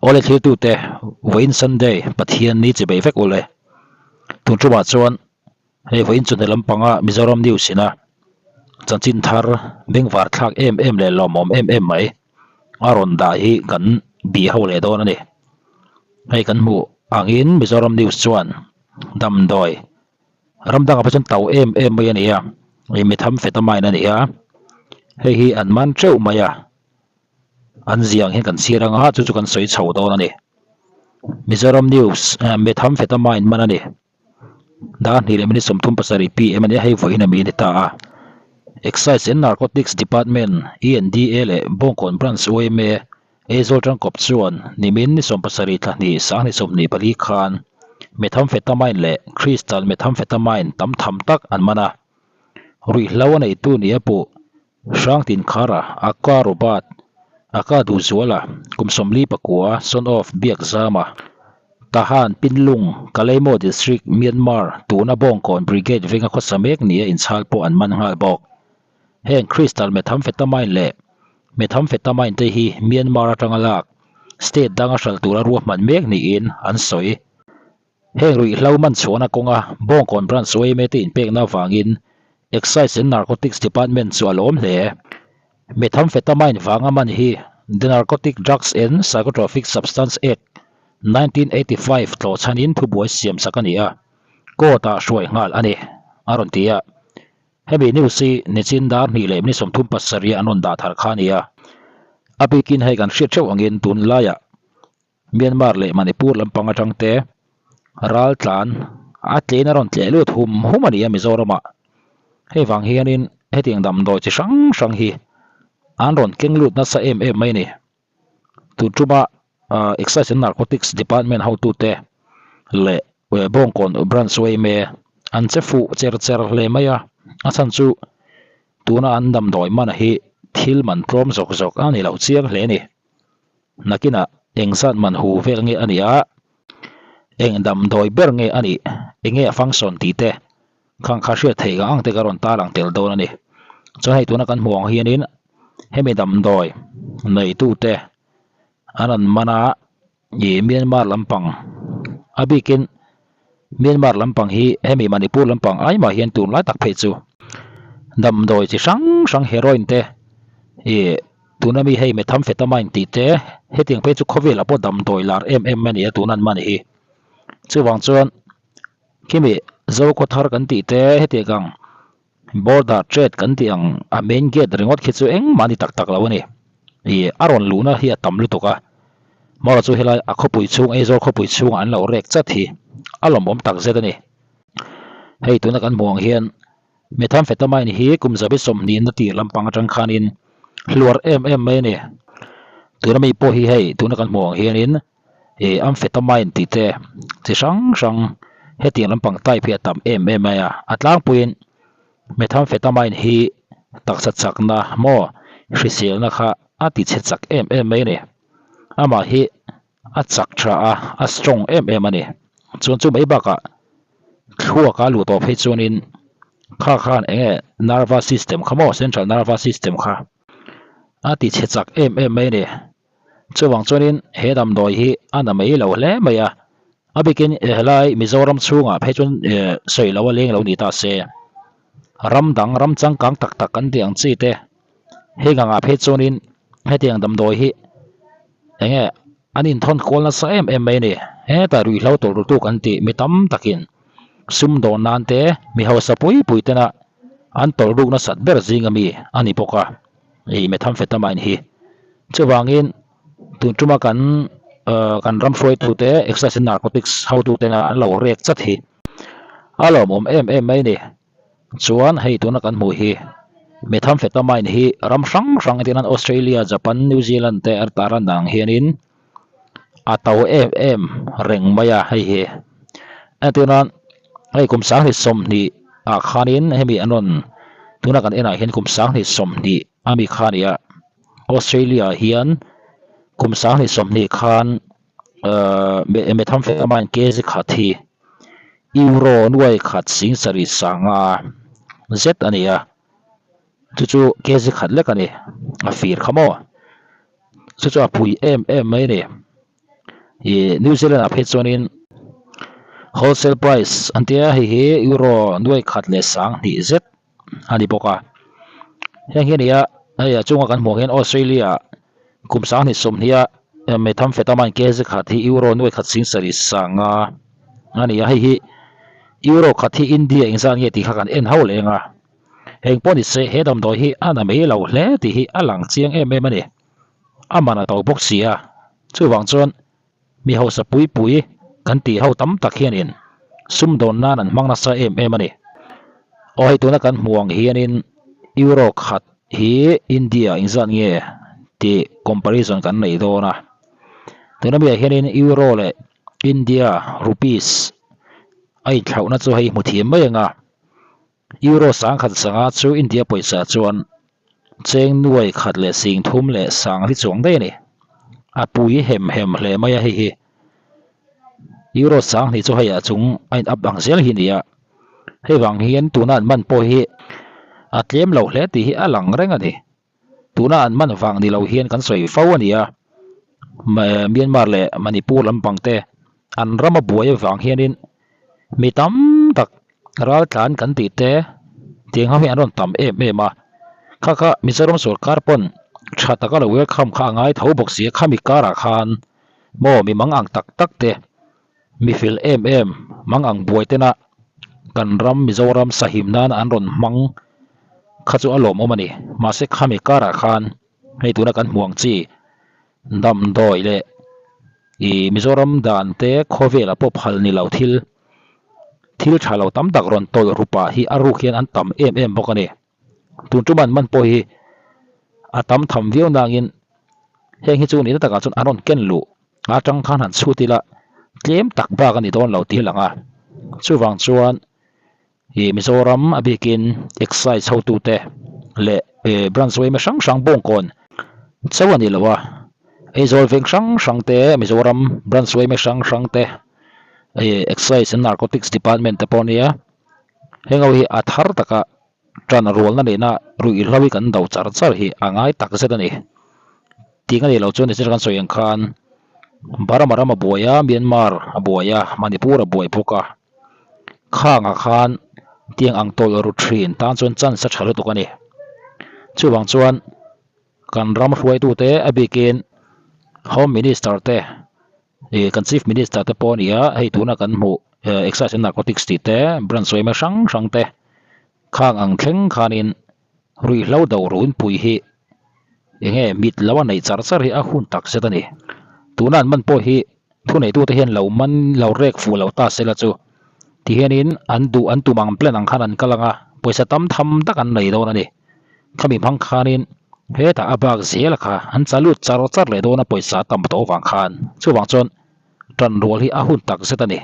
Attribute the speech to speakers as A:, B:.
A: Awle thlirtute, vawiin Sunday, Pathian ni chibei vek ule. Tun tumah chuan hei vawiin chawhnu lampanga Mizoram News ina chanchin thar bengvar thlak em em leh lawmawm em em mai a rawn dah hi kan bih ho leh dawn a ni. Hei kan hmuh angin Mizoram News chuan damdawi ram dangah pawh chuan to em em mai a ni a, methamphetamine a ni a, hei hi an man teuh mai a. An ziah ang hian kan chhiar anga chu chu kan sawi chho dawn a ni. Mizoram News, Methamphetamine man a ni. Dar hnih leh minute 37 PM a ni a, hei vawiin a mi a ni ta a. Excise and Narcotics Department, ENDA, leh Bawngkawn Branch yma, Aizawl tangkawp chuan nimin ni 70 thla hnih 2024 khan Methamphetamine leh Crystal Methamphetamine tam tham tak an man a. Ruihhlo a neitu nia puh Hrangtinkhara, Aka Robert, Aka Duhzuala, kum 44, son of Biakzama, Tahan, Pinlung, Kalaymyo District, Myanmar, tuna Bawngkawn Brigade venga khawsa mek nia inchhal pawh an man nghal bawk. Heng Crystal Methamphetamine leh Methamphetamine te hi Myanmar atanga lak, state danga hralh tura ruahman mek niin an sawi. Heng ruihhlo man chhuahna kawnga Bawngkawn Branch yma te inpekna avangin Excise and Narcotics Department chu a lawm hle. Methamphetamine vanga man hi The Narcotic Drugs and Psychotropic Substance Act, 1985 tlawh chhanin thubuai siam sak a ni a, court-ah hruai nghal a ni, a rawn ti a. Hemi news hi nichin dar hnih leh minute 37 an rawn dah thar kha a ni a. A bikin hei kan hriat theuh angin tunlaiah Myanmar leh Manipur lampang atang te ral tlan a tlein a rawn tleh lut hum hum a ni a Mizoramah. Hei vang hianin hetiang damdawi chi hrang hrang hi an rawn keng lut nasa em em mai a ni. Tun tuma Excise and Narcotics Department hotute leh Bawngkawn Branch yma an che fuh cher cher hle mai a, a chhan chu tuna an damdawi man hi thil man tlawm zawk zawk a ni loh chiang hle a ni. Nakinah eng zat man hu vel nge a nih a, eng damdawi ber nge a nih, eng nge a function tih te khang kha hriat theih ang ang te ka rawn tarlang tel dawn a ni. Chuan hei tuna kan hmuh ang hianin hemi damdawi neitute an rawn man a, ih Myanmar lampang a bikin Myanmar lampang hi hemi Manipur lampang ai mah hian tunlai tak phei chu damdawi chi hrang hrang heroin te ih tuna mi hei methamphetamine tih te hetiang phei chu khawvelah pawh damdawi lar em em a ni a tuna an man hi. Chuvang chuan khimi Zokhawthar kan tih te hetiang ang Border trade kan tih ang a main gate ringawt khi chu engmah a ni tak tak lo a ni. Ih a rawn luhna hi a tam lutuk a, Mawra chu helai a khawpui chhung Aizawl khawpui chhungah an lo rek chat hi a lawmawm tak zet a ni. Hei tuna kan hmuh ang hian Methamphetamine hi kum zabi 20 na tir lampang atang khanin hluar em em mai a ni. Tuna mi pawh hi hei tuna kan hmuh ang hianin ih amphetamine tih te chi hrang hrang hetiang lampang type hi a tam em em mai a, a tlangpuiin Methamphetamine hi taksa chakna maw hriselna kha a ti chhe chak em em mai a ni. Amah hi a chak tha a, a strong em em a ni. Chuan chu mai bakah thluak a luh tawh phei chuanin kha khan eng nge nervous system kha maw central nervous system kha a ti chhe chak em em mai a ni. Chuvang chuanin he damdawi hi a na mai lo hle mai a, a bikin helai Mizoram chhungah phei chuan sawi lo a leng lo ni ta se. Ram dang ram changkang tak tak kan tih ang chi te heng angah phei chuanin hetiang damdawi hi eng nge an inthawn kual nasa em em mai a ni. Hetah ruihhlo tawlh rutu kan tih mi tam takin sumdawn nan te mi hausa pui pui tena an tawlh ruk nasat ber zing ami a ni bawk a. Ih methamphetamine hi chuvangin tun tuma kan kan ram hruaitute excise and narcotics hotute an lo rek chat hi a lawmawm em em mai a ni. Chuan hei tuna kan hmuh hi methamphetamine hi ram hrang hrang entirnan Australia, Japan, New Zealand te a tar an ang hianin a to em em reng mai a hei hi. Entirnan hei kum 2020 ah khanin hemi an rawn tuna kan enah hian kum 2020 ami kha a ni a Australia hian kum 2020 khan ahh methamphetamine kg khat hi euro nuai khat sing sarih sanga zet a ni a chu chu kg khat lek a ni a fir kha maw chu chu a pui em em mai a ni. Ih New Zealand ah phei chuanin wholesale price an tia hei hi euro nuai khat leh sang hnih zet a ni bawk a heng hi a ni a hei a chunga kan hmuh ang hian Australia kum 20 sawmhnih a methamphetamine kg khat hi euro nuai khat sing sarih sanga a ni a hei hi euro khat hi India engzat nge tih kha kan en ho leh ang a heng pawh ni se he damdawi hi a na mai lo hle tih hi a lang chiang em em a ni. A man a to bawk si a, chuvang chuan mi hausa pui pui kan tih ho tam tak hianin sumdawn nan an hmang nasa em em a ni. Aw hei tuna kan hmuh ang hianin Euro khat hi India engzat nge tih comparison kan nei dawn a, tuna miah hianin Euro leh India rupees a inthlauhna chu hei hmu thiam mai ang a, Euro sangkhat sanga chu India pawisa chuan cheng nuai khat leh sing thum leh sang hi chuang daih a ni. A pui hem hem hle mai a hei hi. Euro sang hnih chu hei ah chung a in up ang zel hi a ni a. Hei vang hian tuna an man pawh hi a tlem lo hle tih hi a lang reng a ni. Tuna an man vang ni lo hian kan sawi fo a ni a. Myanmar leh Manipur lampang te an ram a buai avang hianin mi tam tak raltlan kan tih te tiang ho hi an rawn tam em em a. Kha kha Mizoram sorkar pawn tha taka lo welcome kha a ngai tho bawk si a, khami karah khan maw mi mang ang tak tak te mi fel em em mang ang buai tena kan ram Mizoram sahim nana an rawn hmang kha chu a lawmawm a ni. Mahse khami karah khan hei tuna kan hmuh ang chi damdawi leh ih Mizoram dan te khawvelah pawh phal ni lo thil thil tha lo tam tak rawn tawlh rupah hi a ruk hian an tam em em bawk a ni. Tun tum an man pawh hi a tam tham viau nangin heng hi chu nihna takah chuan an rawn ken luh atang khan han chhut ila tlem tak bak a ni dawn lo tih a lang a. Chuvang chuan ih Mizoram a bikin excise hotute leh ih branch yma hrang hrang bawngkawn chauh a ni lo a, Aizawl veng hrang hrang te Mizoram branch yma hrang hrang te ih excise and narcotics department te pawh a nia. Heng ho hi a thar taka tan rualna nena ruihhlo hi kan do char char hi a ngai tak zet a ni. Tih nga ni lo chuan nichina kan sawi ang khan Burma ram a buai a, Myanmar a buai a, Manipur a buai bawk a. Khangah khan tiang ang tawlh ru thin tan chuan chance a tha lutuk a ni. Chuvang chuan kan ram hruaitute a bikin Home Minister te Ih kan Chief Minister te pawh a ni a, hei tuna kan hmuh Excise and Narcotics tih te, branch yma hrang hrang te khang ang thleng khanin ruihhlo do runpui hi eng nge mit lo a neih char char hi a hun tak zet a ni. Tuna an man pawh hi thuneitute hian lo man lo rek fuh lo ta sela chu tihianin an duh an tum ang plan ang khan an kal ang a, pawisa tam tham tak an nei dawn a ni. Khami hmang khanin hetah a bak zel kha an cha lut char char leh dawn a pawisa tam tawh avang khan. Chuvang chuan tan rual hi a hun tak zet a ni.